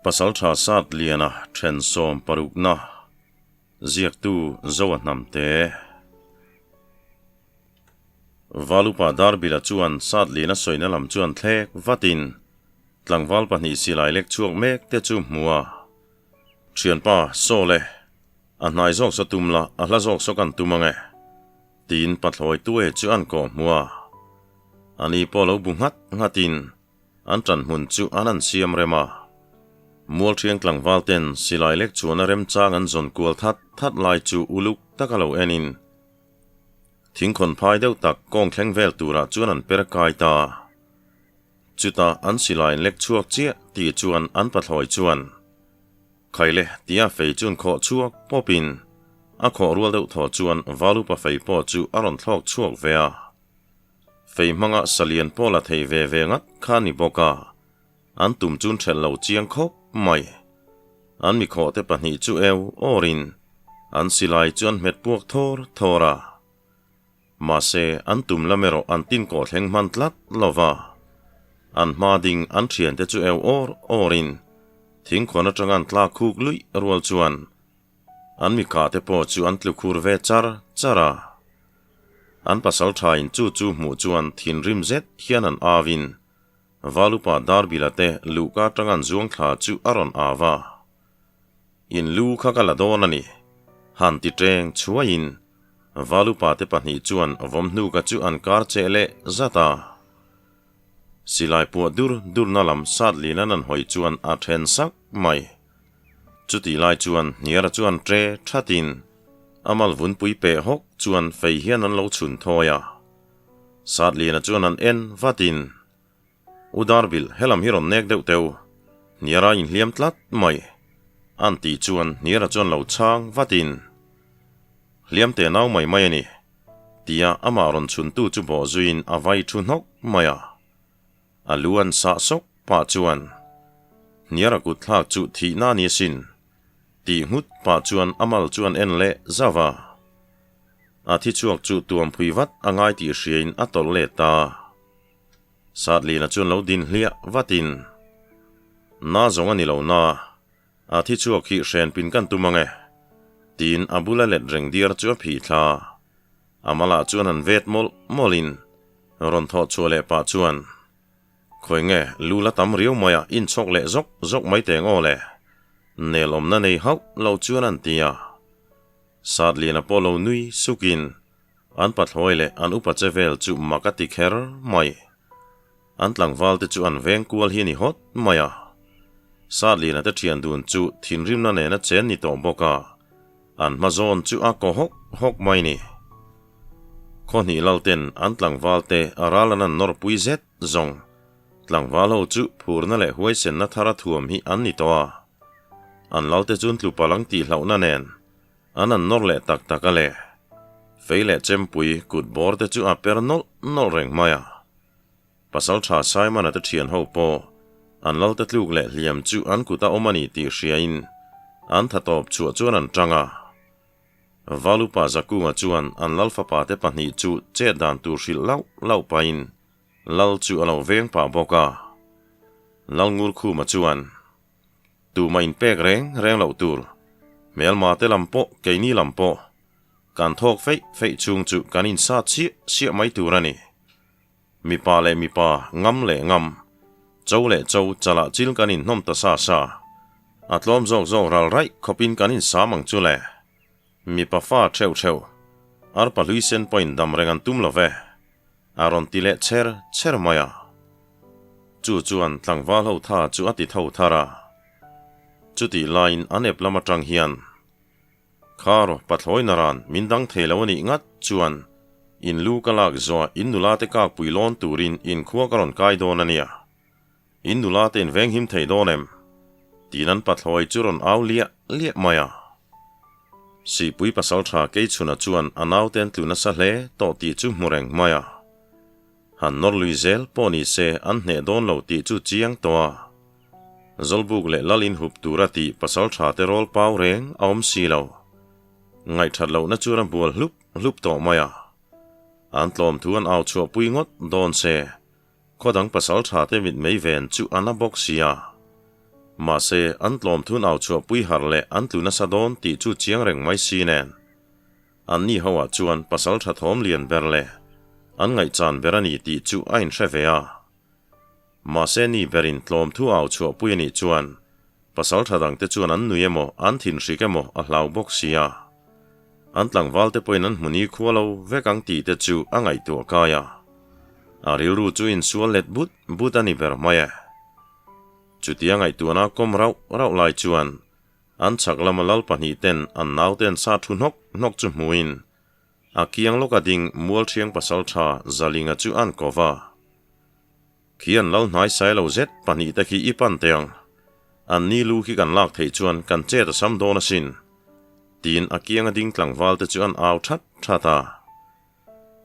Pasaltha Satliana then 60na ziaktu Zoa Hnamte. Valupa Darbila chuan Satliana sawina lam chuan thlek vatin tlangval pahnih silai lek chhuak mek te chu hmu a. Thianpa, Saw le, a hnai zawk saw tum la, a hla zawk saw kan tum ang e. Tiin pathlawi tue chu an kawh hmu a. Ani pawh lo bu nghat nghatin an ṭan hmun chu an an siam rem a. Mualṭhiang tlangval ten silai lek chuan a remchang an zawn kual that that lai chu uluk taka lo enin thingkhawn phai deuh tak kawng thleng vel turah chuan an per kai ta. Chutah an silai lek chhuak chiah tih chuan an pathlawi chuan Khaile tia fei chuan khawh chhuak pawpin a khawh rual deuh thaw chuan Valupa fei pawh chu a rawn thlawk chhuak ve a. Fei hmanga salian pawh la thei ve ve ngat kha a ni bawk a, an tum chun ṭhelh lo chiang khawp mai. An mikhawhte pahnih chu eu awrin an silai chu an hmet puak thawr thawr a. Mahse, an tum lam erawh an tin kawh thleng hman tlat lo va. An hma ding an ṭhiante chu eu awr awrin thingkhawn aṭanga an tlak khuk luih rual chuan an mikahte pawh chu an tlu khur ve char char a. An pasal ṭhain chu chu hmuh chuan thinrim zet hian an avin Valupa Darbila te luhka aṭanga an zuang thla chu a rawn av a. In lu kha ka la dawn a ni. Han ti ṭeng chhuaiin Valupa te pahnih chuan vawmhnuka chu an kar cheh leh zat a. Silai puah dur durna lam Satlian an an hawi chuan a ṭhen sak mai. Chutih lai chuan Hniara chuan ṭe ṭhatin a mal vunpui peh hawk chuan fei hian an lo chhun thawi a. Satliana chuan an en vatin, U Darbil, helam hi rawn nek deuh teu, Hniara inhliam tlat mai, an tih chuan Hniara chuan lo chhang vatin, Hliam te nau mai mai a ni, tia amah rawn chhuntu chu bawh zuiin a vai thu hnawk mai a. A lu an sah sawk pah chuan, Hniara kut thlak chu thihna a ni asin, tih nghut pah chuan a mal chu an en leh zauh a. A thi chhuak chu tuamphui vat a ngai tih hriain a tawlh let ta. Satlina chuan lo din hliah vatin, Na zawng a ni lo na, a thi chhuak hi hren pin kan tum ang e, tiin a bula let reng diar chu a phih thla. A malah chuan an vet mawlh mawlhin rawn thawh chhuah leh pah chuan, Khawi nge, lu la tam riau mai a, inchhawk leh zawk zawk mai teng aw le, nel awmna nei hauh lo chuan an ti a. Satliana pawh lo nui sukin an pathlawi leh an upa che vel chu mak a ti kher mai. An tlangval te chu an veng kual hi a ni hawt mai a. Satliana te thian dun chu thinrimna nena chen ni tawh bawk a, an hma zawn chu a kaw hawk hawk mai ni. Khawhnih lal ten an tlangval te a ral an an nawrpui zet zawng. Tlangval ho chu phurna leh huaisenna thar a thuam hi an ni tawh a. An lalte chuan tlu palang tih hlauhna nen an an nawr leh tak tak a le. Fei leh chempui kut bawr te chu a per nawlh nawlh reng mai a. Pasaltha Simon-a te thian ho pawh an lalte tluk leh hliam chu an kut a awm a ni tih hriain an tha tawp chhuah chuan an tang a. Valupa Zakunga chuan an lal fapa te pahnih chu chet dan tur hrilh lauh lauh pahin lal chu a lo veng pah bawk a. Lalngurkhuma chuan. Tumah inpek reng reng loh tur. Hmelma te lam pawh, keini lam pawh. Kan thawk feih feih chhung chu kan insat chiah chiah mai tur a ni. Mipa leh mipa, ngam leh ngam, cho leh cho chalah chil kan inhnawm ta sa sa. A tlawm zawk zawk ral raih khawpin kan insam ang chu le. Mipa fa theuh theuh, arpa hlui sen pawhin dam reng an tum lo ve. A rawn ti leh cher cher mai a. Chu chuan tlangval ho tha chu a ti tho thar a. Chutih laiin an ep lam atang hian, Khar, pathlawi naran min dang thei lo a nih ngat chuan in lu ka lak zuah in nula te kak pui lawn turin in khua ka rawn kai dawn a nia. In nula te in venghim thei dawn em? Tiin an pathlawi chu rawn au liah liah mai a. Sihpui pasaltha Keichhuna chuan a naute an tlu nasa hle tawh tih chu hmu reng mai a. Han nawr lui zel pawh ni se an hneh dawn lo tih chu chiang tawh a. Zawlbuk leh lal inhup tura tih pasaltha te rawl pau reng a awm si lo. Ngaihthat lohna chuan a bual hlup hlup tawh mai a. An tlawm thu an au chhuahpui ngawt dawn se. Khaw dang pasal tha te mit mei ven chu a na bawk si a. Mahse, an tlawm thun au chhuah pui harh leh an tlu nasa dawn tih chu chiang reng mai si nen. Anni ho ah chuan pasal tha thawm lian ber leh an ngaihchan ber a ni tih chu a inhre ve a. Mahse ni berin tlawm thu au chhuah pui a nih chuan pasal tha dangte chuan an nui emaw an thinhrik emaw a hlau bawk si a. An tlangval te pawhin an hmu ni khua lo vek ang tih te chu a ngaihtuah kai a. A rilru chu insual let but but a ni ber mai e. Chutia ngaihtuahna kawm rauh rauh lai chuan an chhak lama lal pahnih ten an naute an sa thu hnawk hnawk chu hmuin a kiang lawka ding Mualṭhiang pasalṭha Zalinga chu an ko va. Khi an lal hnai sai lo zet pahnihte khi i pan teh ang. An ni lu khi kan lak theih chuan kan chet a sam dawn asin. Tiin a kianga ding tlangval te chu an au that that a.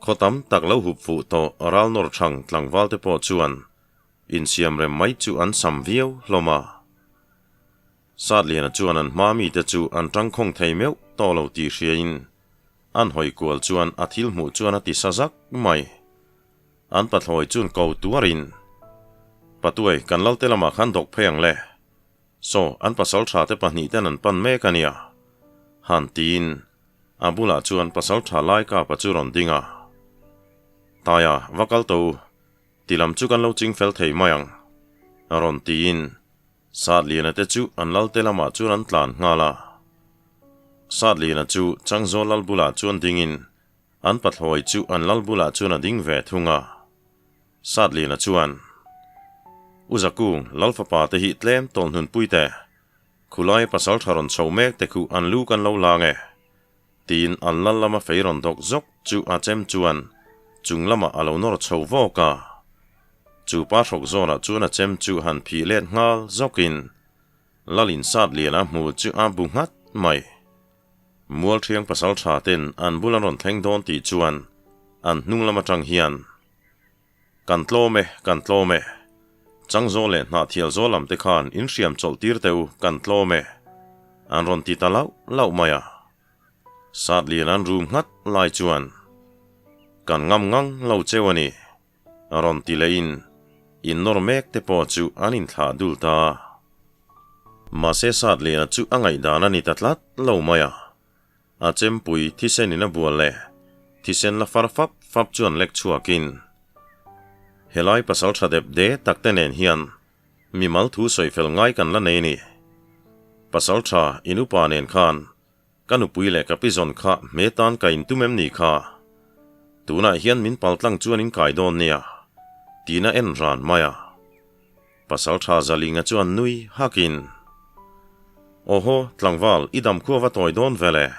Khaw tam tak lo hup fuh tawh ral nawr thang tlangval te pawh chuan insiam rem mai chu an sam viau hlawm a. Satliana chuan an hma mite chu an tangkhawng thei meuh tawh lo tih hriain an hawi kual chuan a thil hmuh chuan a ti sa zak mai. An pathlawi chun ko tuarin, Patuai, kan lalte lamah khan dawk phei ang le. Saw, an pasal tha te pahnihten an pan mek a nia. Han tiin, a bulah chuan pasal tha lai kapa chu rawn ding a. Taia, va kal tawh u, ti lam chu kan lo ching fel thei mai ang, rawn tiin, Satliana te chu an lalte lamah chuan an tlan nghal a. Satliana chu Changzawl lal bulah chuan dingin, An pathlawi chu an lal bulah chuan a ding ve thung a. Satliana chuan, U Zakung, lal fapa te hi tlem tawl hnunpui teh. Khulai pasal tha rawn chho mek te khuh an lu kan lo lang e. Tiin an lal lama fei rawn dawk zawk chu a chem chuan chung lamah a lo nawr chho vawk a. Chu pa hrawk zawnah chuan a chem chu han phih let nghal zawkin Lalin Satliana hmu chu a bu nghat mai. Mualṭhiang pasal ṭha ten an bul an rawn thleng dawn tih chuan an hnung lam aṭang hian, Kan tlawm e, kan tlawm e. Changzawl leh Hnahthial zawl lam te khan in hriam chawlh tir teh u, kan tlawm e. An rawn ti ta lauh lauh mai a. Satlian an rum nghat lai chuan, Kan ngam ngang lo cheu a ni. A rawn ti lehin innawr mek te pawh chu an inthlah dul ta. Mahse Satliana chu a ngaihdan a ni ta tlat lo mai a. A chempui thisen in a bual leh thisen la far fap fap chu an lek chhuakin helai pasal tha dep de tak te nen hian mimal thu sawi fel ngai kan la nei ni. Pasal tha in upa nen khan Ka nupui leh ka pizawn kha hme tan ka intum em ni kha? Tunah hian min pal tlang chuan in kai dawn nia, tiin a en ran mai a. Pasal tha Zalinga chuan nui hakin, Awhaw, tlangval, i dam khua va tawi dawn vel e.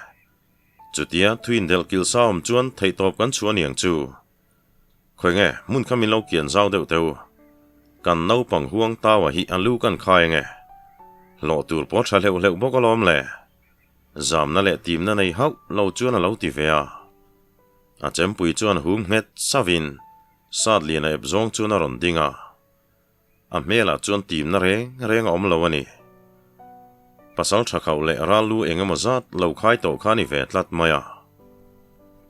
Chutia thuin delh kilh sa awm chuan theihtawp kan chhuah aniang chu. Khawi nge, hmun kha min lo kian zau deuh teh u. Kan naupang huang taua hi a lu kan khai ange. Hlawh tur pawh tha hleuh hleuh bawk alawm le. Zamna leh timna nei hauh lo chuan a lo ti ve a. A chempui chuan hum nghet savin Satliana ep zawng chuan a rawn ding a. A hmelah chuan timna reng reng a awm lo a ni. Pasal tha khauh leh ral lu eng emaw zat lo khai tawh kha a ni ve tlat mai a.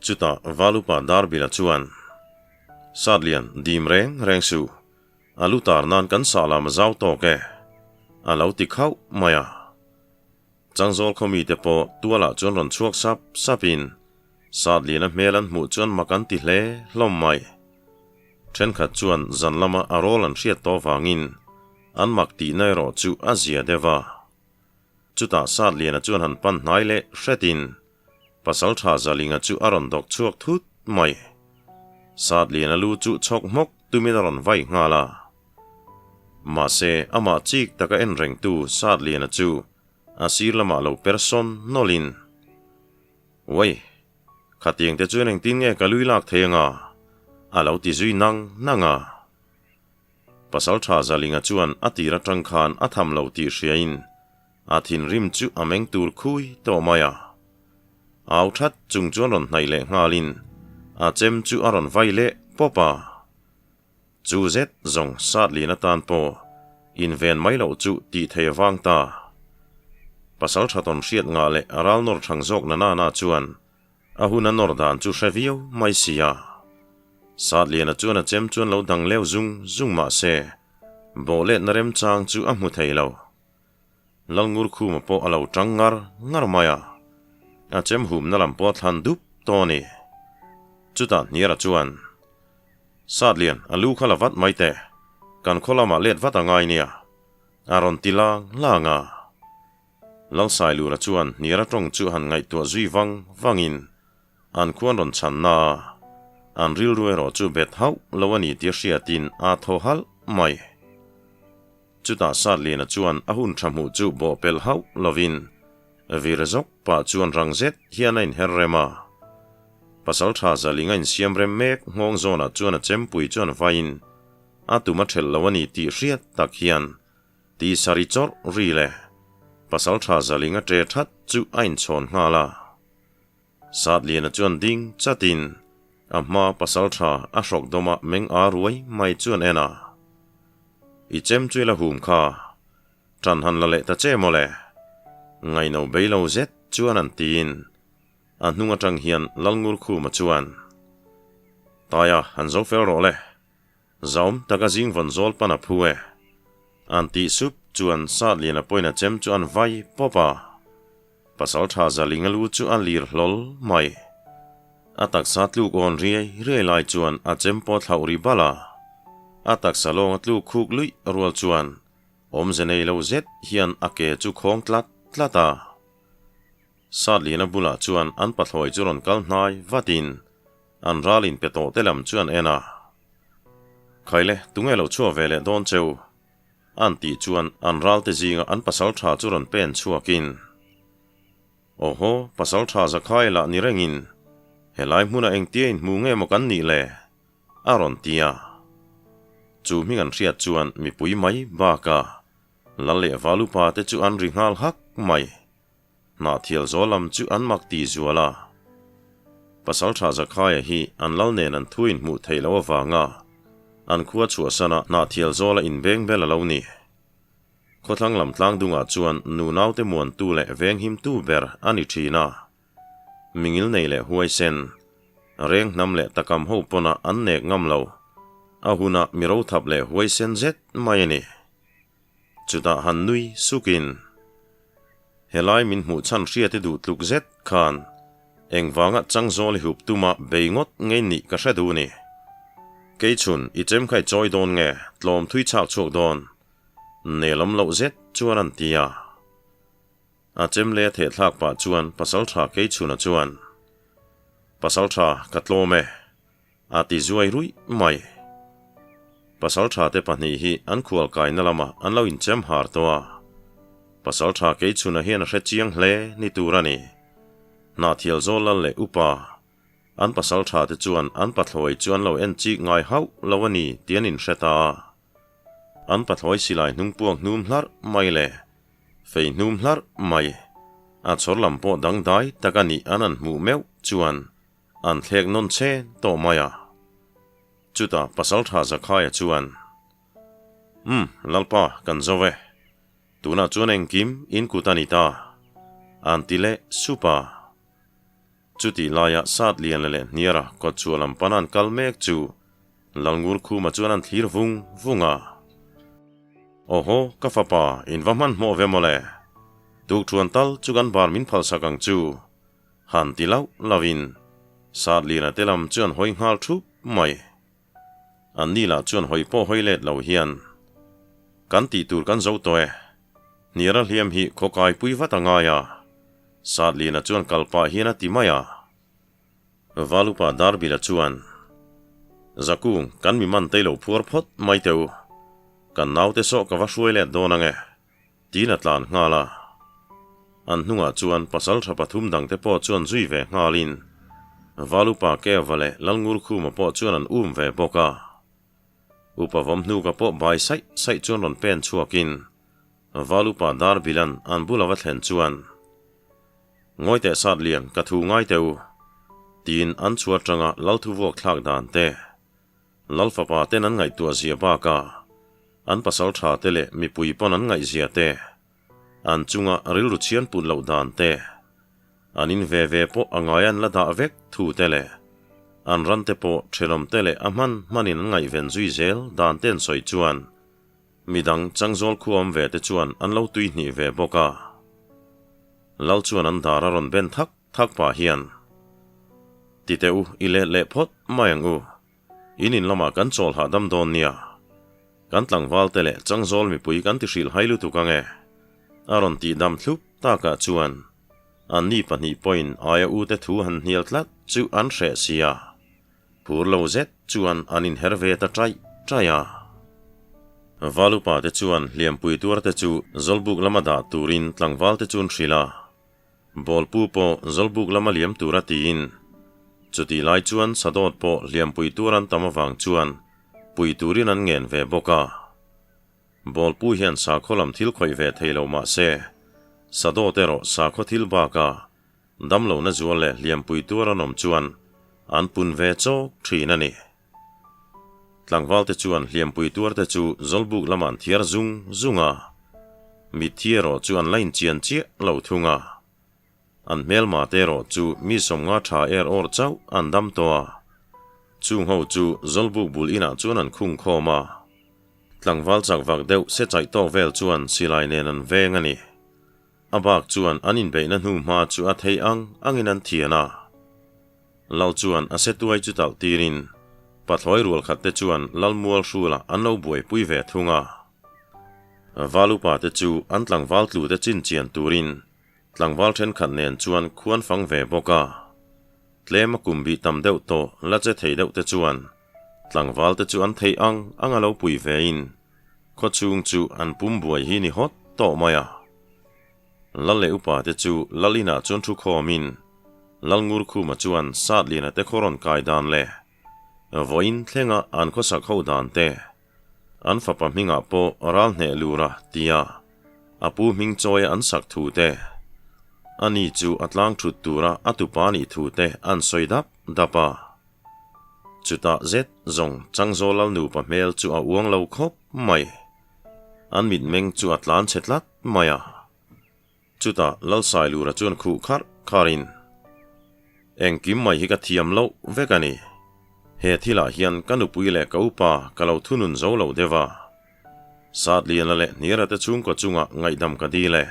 Chutah Valupa Darbila chuan, Satlian, dim reng reng suh. A lu tar nan kan sah lam a zau tawk e, a lo ti khauh mai a. Changzawl khaw mite pawh tualah chuan rawn chhuak sap sapin Satliana hmel an hmuh chuan mak an ti hle hlawm mai. Thenkhat chuan zan lama a rawl an hriat tawh vangin an mak tihna erawh chu a zia deuh a. Chutah Satliana chuan han pan hnai leh hretin Pasaltha Zalinga chu a rawn dawk chhuak thut mai. Satliana lu chu chhawk hmawk tumin a rawn vai nghal a. Mahse, amah chik taka en rengtu Satliana chu a sir lamah lo per sawn nawlhin, Uai, khatiang te chuan engtin nge ka lui lak thei anga? a lo ti zui nang nang a. Pasaltha Zalinga chuan a tir atang khan a tham lo tih hriain a thinrim chu a meng tur khui tawh mai a. Au that chung chuan rawn hnaih leh nghalin a chem chu a rawn vai leh pawp a. Chu zet zawng Satlian atan pawh inven mai loh chu tih thei avang ta. Pasal tha tawn hriat ngah leh a ral nawr thang zawk na nana chuan a hun a nawr dan chu hre viau mai si a. Satliana chuan a chem chuan lo dang leu zung zung mah se, bawhletna remchang chu a hmu thei lo. Lalngurkhuma pawh a lo tang ngar ngar mai a, a chem humna lam pawh a thlan dup tawh a ni. Chutah Hniara chuan, Satlian, a lu kha la vat mai teh, kan khaw lamah let vat a ngai nia, a rawn ti lang lang a. Lalsailura chuan Hniara tawng chu han ngaihtuah zui vang vangin an khuan rawn chhan na a, an rilru erawh chu bet hauh lo a ni tih a hriatin aa thaw halh mai. Chutah Satliana chuan a hun tha hmuh chu bawh pelh hauh lovin vir zawk pah chuan rang zet hian a inher rem a. Pasaltha Zaling a insiam rem mek nghawng zawnah chuan a chempui chuan vaiin a tum a thelh lo a ni tih hriat tak hian ti sari chawrh ri leh Pasaltha Zaling a ṭe that chu a inchhawn nghal a. Satliana chuan ding chatin a hma pasaltha a hrawk dawma meng a ruai mai chuan en a, I chem chu i la hum kha, ṭan han la leh ta che mawle, ngaino bei lo zet chuan an tiin a hnung aṭang hian Lalngurkhuma chuan, Taia han zo fel rawh le, Zaum taka zing vawn zawl pan a phu e. An tih sup chuan Satliana pawhin a chem chu an vai pawp a. Pasaltha Zalinga lu chu a lir hlawl mai. A taksa tluk awn riai riai lai chuan a chem pawh a thlauh ri bal a. A taksa lawng a tluk khuk luih rual chuan awmze nei lo zet hian a ke chu khawng tlat tlat a. Satliana bulah chuan an pathlawi chu rawn kal hnai vatin An ral in pe tawh te lam chu an en a. Khaile, tunge lo chhuah ve leh dawn cheu? An tih chuan an ral te zinga an pasal tha chu rawn pen chhuakin, Awhaw, pasal tha Zakhai lah ni rengin helai hmuna engtia inhmu nge maw kan nih le? a rawn ti a. Chu hming an hriat chuan mipui mai bakah Lal leh Valupa te chu an ri nghal hak mai. Hnahthial zawl lam chu an mak ti zual a. Pasaltha Zakhaia hi an lal nen an thu inhmuh theih loh avanga an khua chhuahsana Hnahthial zawla inbeng bel a lo ni. Khawthlang lam tlang dungah chuan nunaute muantu leh venghimtu ber a ni thin a. Mingil nei leh huaisen, reng hnam leh takam ho pawna an nek ngam lo, a huna mi rothap leh huaisen zet mai a ni. Chutah han nui sukin, Helai min hmuh chhan hriat i duh tluk zet khan engvanga changzawl i hup tuma bei ngawt ngei nih ka hre duh ni. Keichhun i chem kha i chawi dawn nge tlawm thui chhak chhuak dawn? Nelawm loh zet chuan an ti a. A chem leh a thehthlak pah chuan Pasaltha Keichhuna chuan, Pasaltha, ka tlawm e. A ti zuai ruih mai. Pasaltha te pahnih hi an khual kaina lamah an lo inchem har tawh a. Pasaltha Keichhuna hian a hre chiang hle ni tur a ni. Hnahthial zawl lal leh upa, an pasaltha te chuan an pathlawi chu an lo en chik ngai hauh lo a ni tih an inhre ta a. An pathlawi silai hnung puak hnum hlarh mai leh fei hnum hlarh mai, a chhawr lam pawh dangdai tak a nih an an hmuh meuh chuan An thlek nawn che tawh mai a. Chutah Pasaltha Zakhaia chuan, Umm, Lalpa, kan zo e. Tunah chuan engkim in kut a ni ta. An ti leh sup a. Chutih laia Satliana leh Hniara kawtchhuah lam pana an kal mek chu Lalngurkhuma chuan an thlir vung vung a. Awhaw, ka fapa, in va hmanhmawh ve mawle. Tukṭhuan tal chu kan bar min phalsak ang chu. Han ti lauh lauhin Satliana te lam chu an hawi nghal thup mai. An ni lah chuan hawi pawh hawi let lo hian, Kan tih tur kan zo tawh e, hniara hliam hi khaw kaipui vat a ngai a, Satliana chuan kal pah hian a ti mai a. Valupa Darbila chuan, Zakung, kan mi man teilo phuar phawt mai teh u, kan naute sawh ka va hruai let dawn ang e. Tiin a tlan nghal a. An hnungah chuan pasal tha pathum dangte pawh chuan zui ve nghalin Valupa Keva leh Lalngurkhuma pawh chuan an um ve bawk a. Upa Vawmhnuka pawh bai saih saih chuan rawn pen chhuakin Valupa Darbilan an bul a va thlen chuan, Ngawi teh sat lian ka thu ngai teh u, tiin an chhuat tanga Lalthu vuak thlak dan te, Lal fapa ten an ngaihtuah zia bakah an pasal tha te leh mipui pawn an ngaihzia te, an chunga rilru chhian put loh dan te, an in ve ve pawh a ngai an la dah vek thu te leh an ran te pawh thenawm te leh a hman hmanin an ngaihven zui zel dan te an sawi chuan. Midang Changzawl khua awm ve te chuan an lo tui hnih ve bawk a. Lal chuan an dar a rawn ben thak thak pah hian, Ti teh u, i let leh phawt mai ang u. In in lamah kan chawl hahdam dawn nia. Kan tlangval te leh Changzawl mipui kan ti hrilh hai lutuk ang e. A rawn tih dam thlup takah chuan anni pahnih pawhin aia u te thu han hnial tlat chu an hreh sia. Phur lo zet chuan an inher ve ta ṭaih ṭaih a. Valupa te chuan hliampui tuar te chu Zawlbuk lama dah turin tlangval te chu an hrilh a. Bawlpu pawh Zawlbuk lama liam tura tiin chutih lai chuan Sadawt pawh hliampui tuar an tam avang chuan pui turin an ngen ve bawk a. Bawlpu hian sakhaw lam thil khawih ve thei lo mah se, Sadawt erawh sakhaw thil baka Damlohna zual leh hliampui tuar an awm chuan an pun ve chawk thin a ni. Tlangvalte chuan hliampui tuarte chu Zawlbuk lamah an thiar zung zung a, mitthi erawh chu an la inchian chiah lo thung a. An hmelmate erawh chu mi sawmnga tha er awr chauh an dam tawh a, chung ho chu Zawlbuk bul inah chuan an khung khawm a. Tlangval chak vak deuh se chaih tawk vel chuan silai nen an veng a ni. A bak chuan an inbeihna hnu hma chu a thei ang angin an thian a. Lal chuan a setuai chu talh tirin pathlawi rual khat te chuan Lalmual hrulah an lo buaipui ve thung a. Valupa te chu an tlangval tlu te chin chian turin tlangval thenkhat nen chuan khuan fang ve bawk a. Tlem a kum bih tam deuh tawh la che thei deuh te chuan tlangval te chu an theih ang ang a lo pui vein Khawchhung chu an pum buai hi ni hawt tawh mai a. Lal leh upa te chu Lal inah chuan thu khawmin Lal Ngurkhuma chuan Satliana te khaw rawn kai dan leh vawiin thlenga an khawsak ho dan te, an fapa hmingah pawh ral hneh lura tia a pu hming chawia an sak thu te, ani chu a tlang thut tura a tupa nih thu te an sawi dap dap a. Chutah zet zawng Changzawl Lal nupa hmel chu a uang lo khawp mai. An mitmeng chu a tlan chhe tlat mai a. Chutah Lalsailura chuan khuh kharh kharhin, Engkim mai hi ka thiam loh vek a ni. He thilah hian ka nupui leh ka upa ka lo thunun zo lo deuh a. Satliana leh Hniara te chhungkaw chungah ngaihdam ka dil e.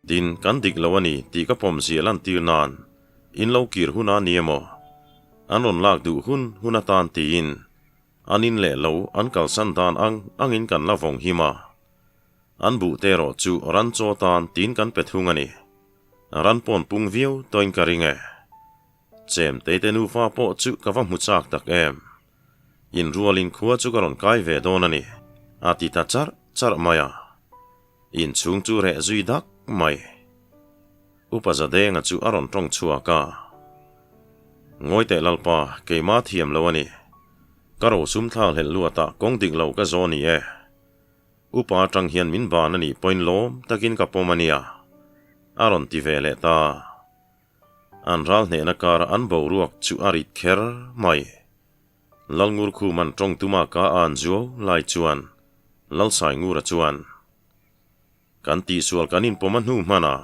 Tin, kan dik lo a ni tih ka pawm zia lantir nan in lo kir hun a ni emaw? An rawn lak duh hun hun atan tiin an in leh lo an kalsan dan ang angin kan la vawng him a. An buh te erawh chu ran chaw tan tiin kan pe thung a ni. Ran pawn pung viau tawhin ka ring e. Chem teite nufa pawh chu ka va hmu chak tak em. Inrualin khua chu ka rawn kai ve dawn a ni, a ti ta charh charh mai a. Inchhung chu reh zui dak mai. Upa Zadenga chu a rawn tawng chhuak a. Ngawi teh Lalpa, keimah thiam lo a ni. Ka rosum thla hlelh luatah kawng dik lo ka zaw ni e. Upa atang hian min ban a nih pawhin lawm takin ka pawm a nia, a rawn ti ve leh ta. An ral hnehna kara an boruak chu a rit kher mai. Lalngurkhuman tawng tuma ka an zuau lai chuan Lalsaingura chuan, Kan tihsual kan inpawm a hnu hman a,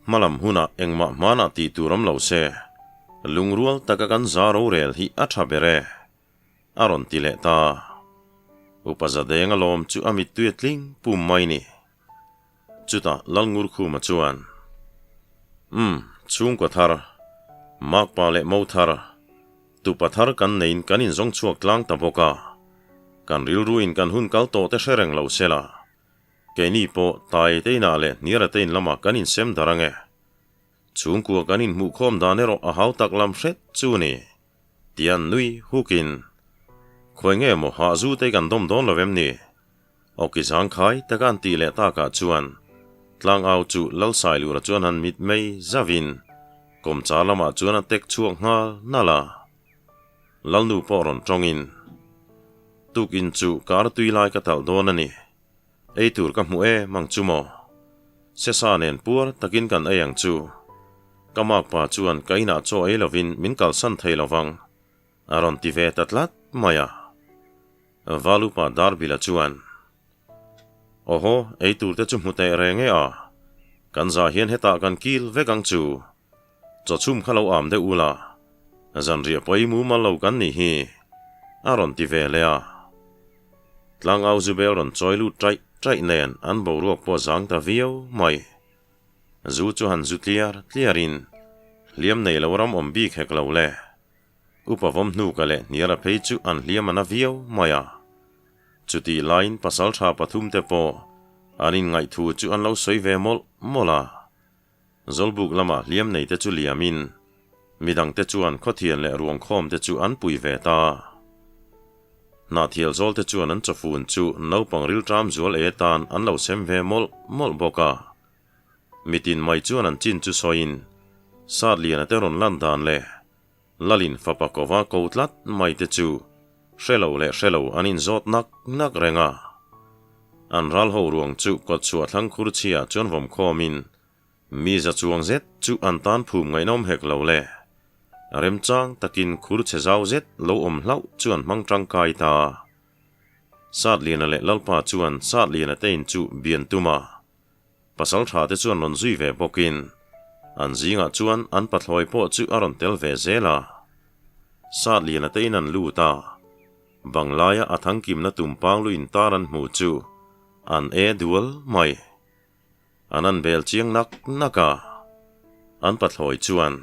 hmalam hunah engmah hmanah tih tur awm lo se, lungrual taka kan za rorel hi a tha ber e, a rawn ti leh ta. Upa Zadenga lawm chu a mittui a tling pum mai ni. Chutah Lalngurkhuma chuan, Umm, chhungkaw thar, makpa leh mo thar, tupa thar kan neiin kan inzawng chhuak tlang ta bawk a, kan rilruin kan hun kal tawh te hre reng lo sela, keini pawh tai te inah leh hniara te in lamah kan insem dar ange. Chhungkua kan inhmuhkhawm dan erawh a hau tak lam hret chu ni. Tian nui hukin, Khawi nge maw hahzu te kan dawm dawn lo em ni? Awki zangkhai taka an tih leh takah chuan tlangau chu Lalsailura chuan han mit mei zauhin kawmchar lamah chuan a tek chhuak nghal nalh a. Lalnu pawh rawn tawngin, Tukin chu kar tui lai ka talh dawn a ni. Ei tur ka hmu em ang chu maw? Sesa nen puar takin kan ei ang chu. Ka makpa chuan ka inah chaw ei lovin min kalsan thei lovang, a rawn ti ve ta tlat mai a. Valupa Darbila chuan, Awhaw, ei tur te chu hmu teh reng e a, kan zah hian hetah kan kil vek ang chu. Chaw chhum kha lo am deuh ula, zanriah pawh ei mumal lo kan nih hi, a rawn ti ve leh a. Tlangau zu bel rawn chawi lut ṭaih ṭaih nen an boruak pawh a zang ta viau mai. Zu chu han zu tliar tliarin hliam nei lo ram awm bik hek lo le. Upa vawm hnuka leh hniara phei chu an hliam a na viau mai a. Chutih laiin pasalṭha pathumte pawh an inngaihthu chu an lo sawi ve mawlh mawlh a. Zawlbuk lama hliam neite chu liamin midangte chuan khawthian leh ruangkhawmte chu an pui ve ta. Hnahthial zawlte chuan an chawfun chu naupang rilṭam zual e tan an lo sem ve mawlh mawlh bawk a. Mitin mai chuan an chin chu sawiin Satliana te rawn lan dan leh Lalin fapa kova ko tlat mai te chu hre lo leh hre lo an inzawt nak nak reng a. An ral ho ruang chu kawtchhuah thlang khur chhia chuan vawm khawmin mi za chuang zet chu an tan phum ngaihnawm hek lo le. Remchang takin khur chhe zau zet lo awm hlauh chu an hmang tangkai ta. Satliana leh Lalpa chuan Satliana te in chu bian tum a. Pasal tha te chuan rawn zui ve bawkin an zingah chuan an pathlawi pawh chu a rawn tel ve zel a. Satliana te in an lut a, banglaia a thangkimna tumpang lu intar an hmuh chu an e dual mai. An an bel chiang nak nak a, an pathlawi chuan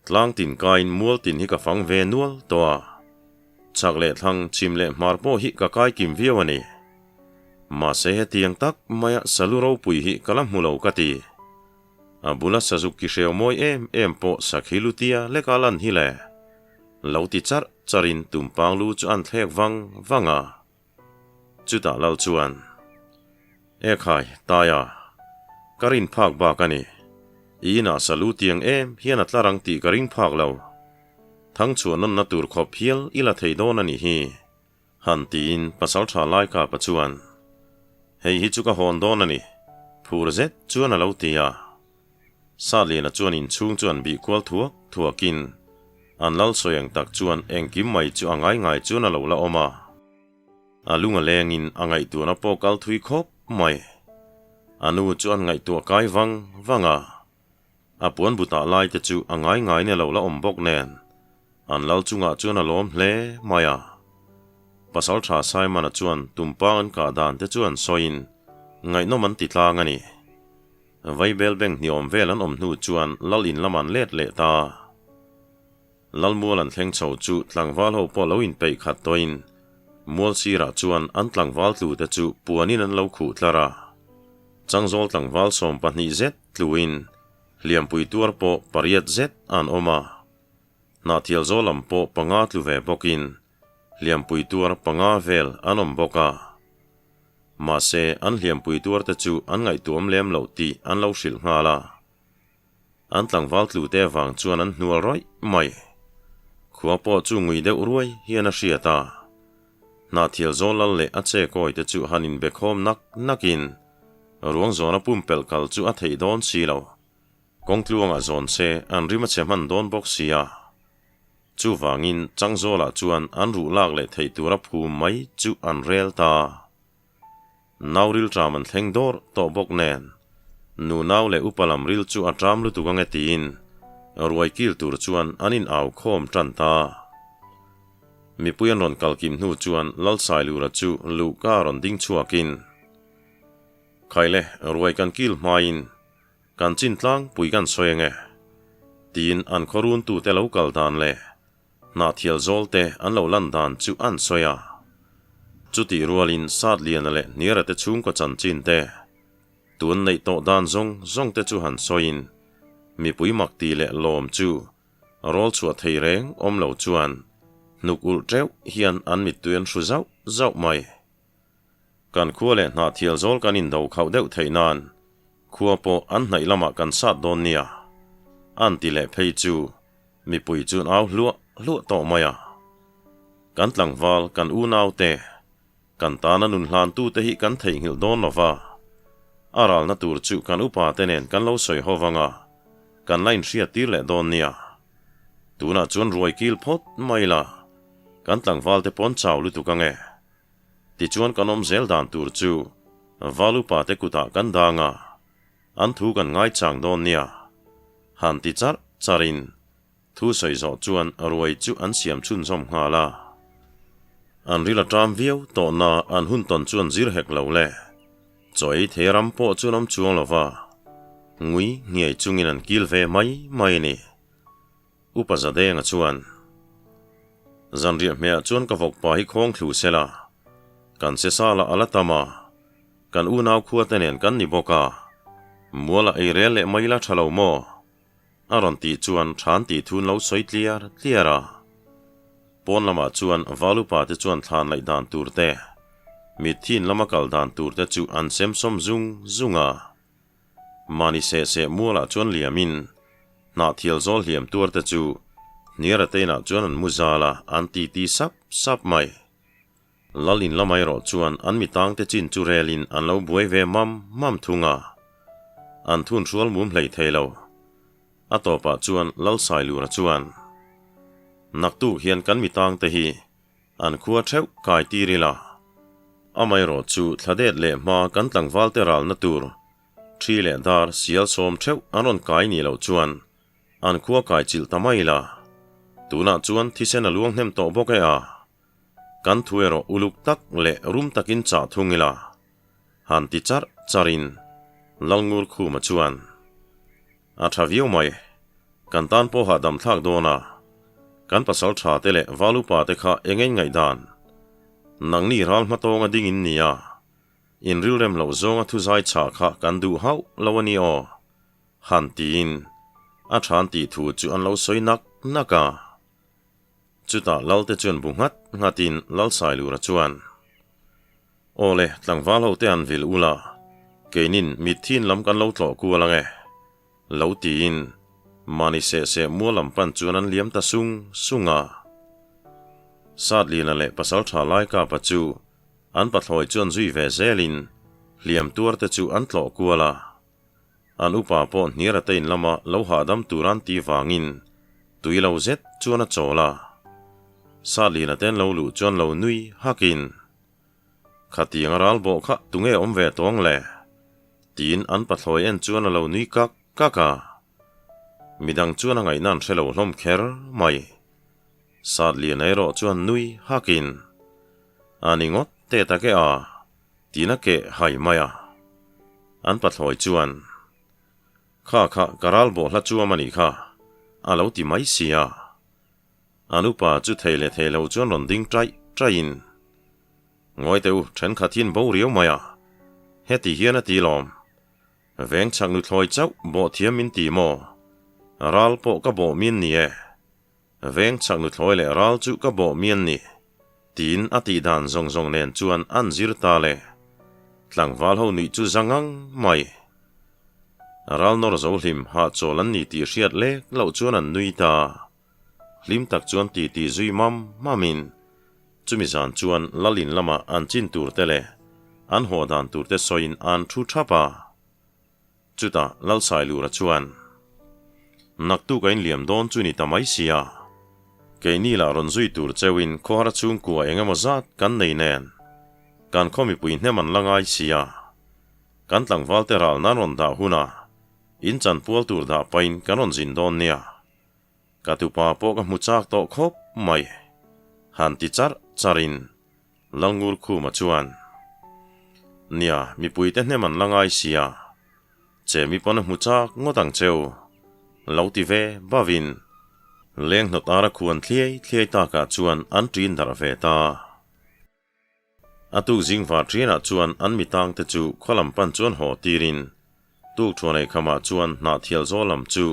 Tlang tin kaiin mual tin hi ka fang ve nual tawh a, chhak leh thlang chhim leh hmar pawh hi ka kai kim viau a ni. Mahse hetiang tak maia salu ropui hi ka la hmu lo ka ti. A bula sazuk ki hreu mawi em em pawh sakhi lutia leka lan hi le. Lo ti charh charhin tumpang lu chu an thlek vang vang a. Chutah lal chuan, E khai, Taia, ka rin phak bak a ni. I inah salu tiang em hian a tlar ang tih ka ring phak lo. Thangchhuah nawnna tur khawp hial i la thei dawn a nih hi, han tiin pasaltha Laikapa chuan, Hei hi chu ka hawn dawn a ni, phur zet chuan a lo ti a. Satliana chuan inchhung chu an bih kual thuak thuakin an lal sawi ang tak chuan engkim mai chu a ngai ngai chuan a lo la awm a. A lung a lengin a ngaihtuahna pawh kal thui khawp mai. A nu chu an ngaihtuah kai vang vang a. A puan butah lai te chu a ngai ngaiin a lo la awm bawk nen an lal chungah chuan a lawm hle mai a. Pasalṭha Simon-a chuan tumpang an kah dan te chu an sawiin ngaihnawm an ti tlang a ni. Vaibel bank hniawm vel an awm hnu chuan Lal in lam an let leh ta. Lalmual an thleng chho chu tlangval ho pawh lo inpeih khat tawhin mual sirah chuan an tlangval tlu te chu puanin an lo khuh tlar a. Changzawl tlangval 12 zet tluin hliampui tuar pawh pariat zet an awm a. Hnahthial zawl lam pawh panga tlu ve bawkin hliampui tuar panga vel an awm bawk a. Mahse, an hliampui tuarte chu an ngaihtuam lem loh tih an lo hrilh nghal a. An tlangval tlute avang chuan an hnual rawih mai. Khua pawh chu ngui deuh ruai hian a hriat a. Hnahthial zawl lal leh a che kawite chu han inbe khawm nak nakin ruang zawna pumpelh kal chu a theih dawn si lo. Kawngtluangah zawn se an rim a chhe hman dawn bawk si a. Chuvangin Changzawlah chuan an ruh lak leh theih tura phum mai chu an rel ta. Nau ril ṭam an thleng dawr tawh bawk nen, nu nau leh upa lam ril chu a ṭam lutuk ange tiin ruai kil tur chuan an in au khawm ṭan ta. Mipui an rawn kal kim hnu chuan Lalsailura chu luhka rawn ding chhuakin, Khaile, ruai kan kil hmain Kan chin tlangpui kan sawi ange, tiin an khaw runtute lo kal dan leh hnahthial zawlte an lo lan dan chu an sawi a. Chutih rualin Satliana leh Hniara te chhungkaw chanchin te, tun neih tawh dan zawng zawng te chu han sawiin mipui mak ti leh lawm chu rawl chhuah thei reng awm lo chuan hnuk ulh teuh hian an mittui an hru zauh zauh mai. Kan khua leh hnahthial zawl kan indo khauh deuh theih nan khua pawh an hnaih lamah kan sat dawn nia, an ti leh phei chu mipui chuan au hluah hluah tawh mai a. Kan tlangval, kan unaute, kan tana nun hlantute hi kan theihnghilh dawn lo va, a ralna tur chu kan upate nen kan lo sawi ho vang a, kan la inhriattir leh dawn nia. Tunah chuan ruai kil phawt mai la, kan tlangvalte pawn chau lutuk ange. Tichuan kan awm zel dan tur chu Valupa te kutah kan dang a, an thu kan ngaichang dawn nia. Han ti charh charhin thu sawi zawh chuan ruai chu an siam chhunzawm nghal a. An ril a ṭam viau tawh na an hun tawn chu an zir hek lo le. Chaw ei thei ram pawh chu an awm chuang lo va, ngui nghiai chungin an kil ve mai mai a ni. Upa Zadenga chuan, Zanriah hmehah chuan ka vawkpa hi khawng thlu se la, kan se sala a la tam a, kan unau khua te nen kan ni bawk a, mualah ei rel leh mai la tha lo maw? A rawn tih chuan than tih thun lo sawi tliar tliar a. Pawn lamah chuan Valupa te chuan thlan laih dan tur te, mitthi in lama kal dan tur te chu an sem sawm zung zung a. Mahni seh seh mualah chuan liamin hnah thial zawl hliam tuar te chu hniara te inah chuan an mu zal a, an titi sap sap mai. Lal in lamah erawh chuan an mitangte chin chu relin an lo buai ve mam mam thung a, an thun hrual mum hlei thei lo. A tawpah chuan Lal Sailura chuan, Naktuk hian kan mitangte hi an khua theuh kai tir ila, amaherawh chu thladet leh hma kan tlangvalte ralna tur thi leh dar sial sawm theuh an rawn kai nih loh chuan an khua kai chilh ta mai ila, tunah chuan thisen a luang hnem tawh bawk e a. Kan thu erawh uluk tak leh rum takin chah thung ila, han ti charh charhin Lalngur Khuma chuan, A tha viau mai, kan tan pawh hahdam thlak dawn a, kan pasal tha te leh val upa te kha eng eng ngaihdan? Nangni ral hmatawnga ding in nia, in rilrem loh zawnga thuzai chah kha kan duh hauh lo a ni aw, han tiin a than tih thu chu an lo sawi nak nak a. Chutah Lalte chuan bu nghat nghatin Lalsailura chuan, Aw le, tlangval ho te an vil ula, keinin mitthin lam kan lo tlawh kual ang e, lo tiin mahni seh seh mual lam pan chuan an liam ta sung sung a. Satlina leh Pasaltha Laikapa chu an pathlawi chuan zui ve zelin hliam tuarte chu an tlawh kual a. An upa pawh hniara te in lama lo hahdam tur an tih vangin tui lo zet chuan a chawl a. Satlina te an lo luh chuan lo nui hakin, Khatiang a ral bawh kha tunge awm ve tawng le? tiin an pathlawi en chuan a lo nui kak kak a. Midang chuan a ngaihna an hre lo hlawm kher mai. Satlina erawh chuan nui hakin, A ni ngawt teh tak e a. Tiin a keh hai mai a. An pathlawi chuan, Kha kha, ka ral bawh hla chuam a nih kha, a lo ti mai si a. An upa chu thei leh thei lo chuan rawn ding ṭaih ṭaihin, Ngawi teh u, ṭhenkhat hi an bo riau mai a, heti hian a ti lawm. Veng chhak nuthlawi chauh bawh thiam min ti maw? Ral pawh ka bawh min ni e. Veng chhak nuthlawi leh ral chu ka bawh mian ni, tiin a tih dan zawng zawng nen chuan an zir ta le. Tlangval ho nuih chu za ngang mai. Ral nawr zo hlim hahchawl an ni tih hriat lek loh chuan an nui ta. Hlim tak chuan titi zui mam mamin chumi zan chuan Lalin lamah an chin tur te leh an haw dan tur te sawiin an thu thap a. Chutah Lalsailura chuan, Naktuk a inliam dawn chu ni ta mai sia, keini lah rawn zui tur cheuhin khawhar chhungkua eng emaw zat kan nei nen, kan khaw mipui hnem an la ngai sia, kan tlangvalte ral nan rawn dah hunah in chanpual tur dah pahin kan rawn zin dawn nia. Ka tupa pawh ka hmu chak tawh khawp mai, han ti charh charhin Lalngur Khuma chuan, Nia, mipuite hnem an la ngai sia, che mi pawn a hmu chak ngawt ang cheu, lo ti ve bavin leng hnawt ara khuan thliai thliai takah chuan an ṭin darh ve ta. A tuk zing var ṭhianah chuan an mitangte chu khaw lam pan chuan haw tirin tuk ṭhuan eikhamah chuan hnahthial zawl lam chu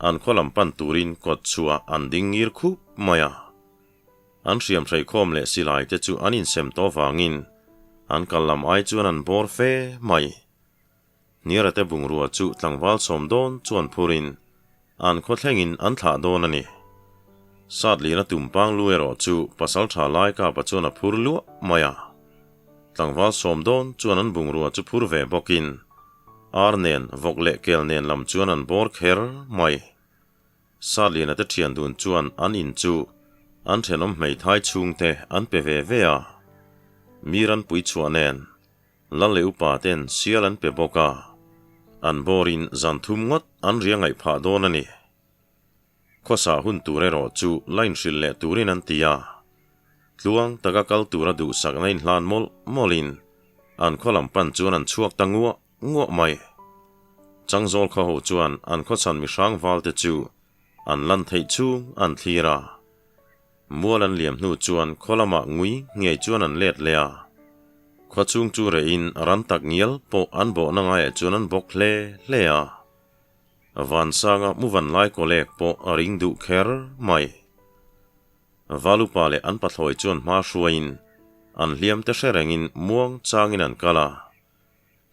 an khaw lam pan turin kawt chhuah an ding ngir khup mai a. An hriam hreikhawm leh silai te chu an insem tawh vangin an kal lam ai chuan an bawr fe mai. Hniara te bungrua chu tlangval sawm dawn chuan phurin an khaw thlengin an thlah dawn a ni. Satlina tumpang lu erawh chu pasaltha Laikapa chuan a phur luah mai a. Tlangval sawm dawn chuan an bungrua chu phur ve bawkin ar nen vawk leh kel nen lam chuan an bawr kher mai. Satliana te thian dun chuan an in chu an thenawm hmeithai chhungte an pe ve ve a. Mi ranpui chhuah nen Lal leh upa ten sial an pe bawk a, an bawrin zan thum ngawt an ria ngaih phah dawn a ni. Khawsa hun tur erawh chu la inhrilh leh turin an ti a. Tluang taka kal tura duhsakna inhlan mawlh mawlhin an khaw lam pan chuan an chhuak ta nguah nguah mai. Changzawl khaw ho chuan an khawchhan mihrang valte chu an lan theih chhung an thlir a. Mual an liam hnu chuan khaw lamah ngui ngei chuan an let leh a. Khaw chhung chu rehin ran tak ngial pawh an bawhna ngaiah chuan an bawk hle hle a. Vansanga muvan lai kawlek pawh a ring duh kher mai. Valupa leh an pathlawi chuan hma hruaiin an hliam te hre rengin muang changin an kal a.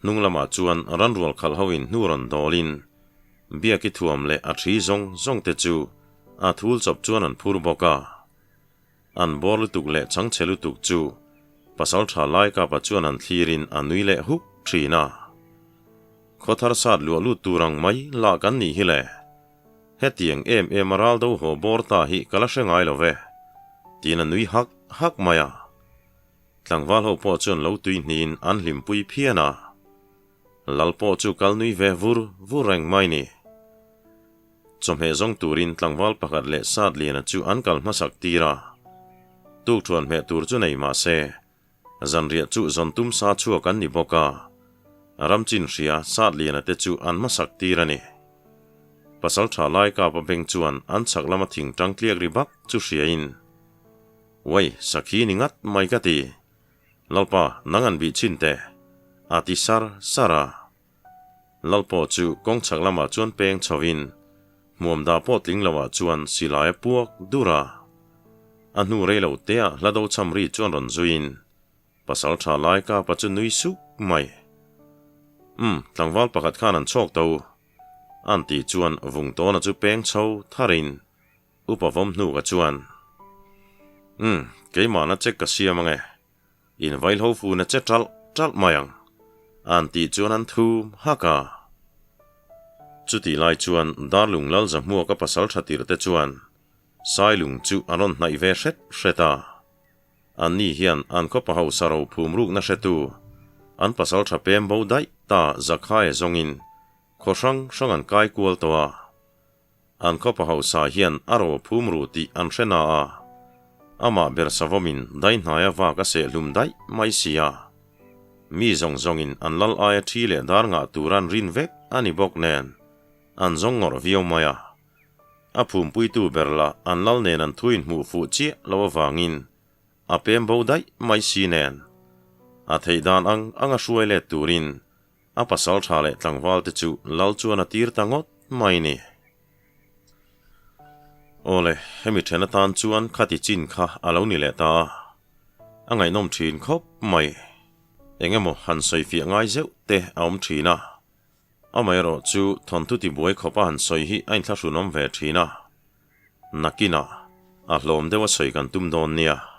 Hnung lamah chuan ranrual khalh hoin hnu rawn dawlin Biaki thuam leh a thi zawng zawng te chu a thul chawp chuan an phur bawk a. An bawr lutuk leh changchhe lutuk chu pasaltha Laikapa chuan an thlirin a nui leh huk thin a. Khawthar sat luah lut tur ang mai lah kan nih hi le. Hetiang em em a ral do haw bawr ta hi ka la hre ngai lo ve, tiin a nui hak hak mai a. Tlangval ho pawh chuan lo tui hniin an hlimpui phian a. Lal pawh chu kal nui ve vur vur reng mai ni. Chawhmeh zawng turin tlangval pakhat leh Satliana chu an kal hmasak tir a. Tukthuan hmeh tur chu nei mah se, Zanriah chu zawn tum sa chhuak an ni bawk a, Ramchin hria Satliana te chu an hmasak tir a ni. Pasaltha Laikapa beng chuan an chhak lama thing tang tliak ri bak chu hriain, Uai, sakhi ni ngat mai ka ti. Lalpa, nang an bih chhin teh, a ti sar sar a. Lal pawh chu kawng chhak lamah chuan peng chhovin, hmuam dah pawh tling loah chuan silai a puak dur a. A hnu rei lo teah hla do cham ri chuan rawn zuiin, Pasal tha lai kapa chu nui suk mai. Umm, tlangval pakhat khan an chhawk to. An tih chuan vung tawna chu peng chho tharin, upa vawm hnuka chuan, Umm, keimahna check ka siam ange. In vaihlo fun a che ṭalh ṭalh mai ang, an tih chuan an thum hak a. Chutih lai chuan Darlung lal Zahmuaka pasal ṭha tirh te chuan Sailung chu an rawn hnaih ve hret hret a. Anni hian an khawpa hausa ro phum rukna hretu an pasal ṭha pem bo daih ta Zakhaia zawngin khaw hrang hrang an kai kual tawh a. An khawpa hausa hian a ro a phum ru tih an hre na a, amah ber savawmin daihnaia vak a seh hlum daih mai si a. Mi zawng zawngin an lal aia thi leh dar ngah tur an rin vek a ni bawk nen, an zawng ngawrh viau mai a. A phumpuitu ber lah an lal nen an thu inhmuh fuh chiah lo avangin a pem bo daih mai si nen, a theih dan ang anga hruai let turin A pasal tha leh tlangval te chu lal chuan a tir ta ngawt mai ni. Awle, hemi then atan chuan khati chin kha a lo ni leh ta a, a ngaihnawm thin khawp mai. Eng emaw han sawi fiah ngai zeuh te a awm thin a, amaherawh chu thawnthu tibuai khawpa han sawi hi a inthlahrunawm ve thin a, nakinah a hlawm deuha sawi kan tum dawn nia.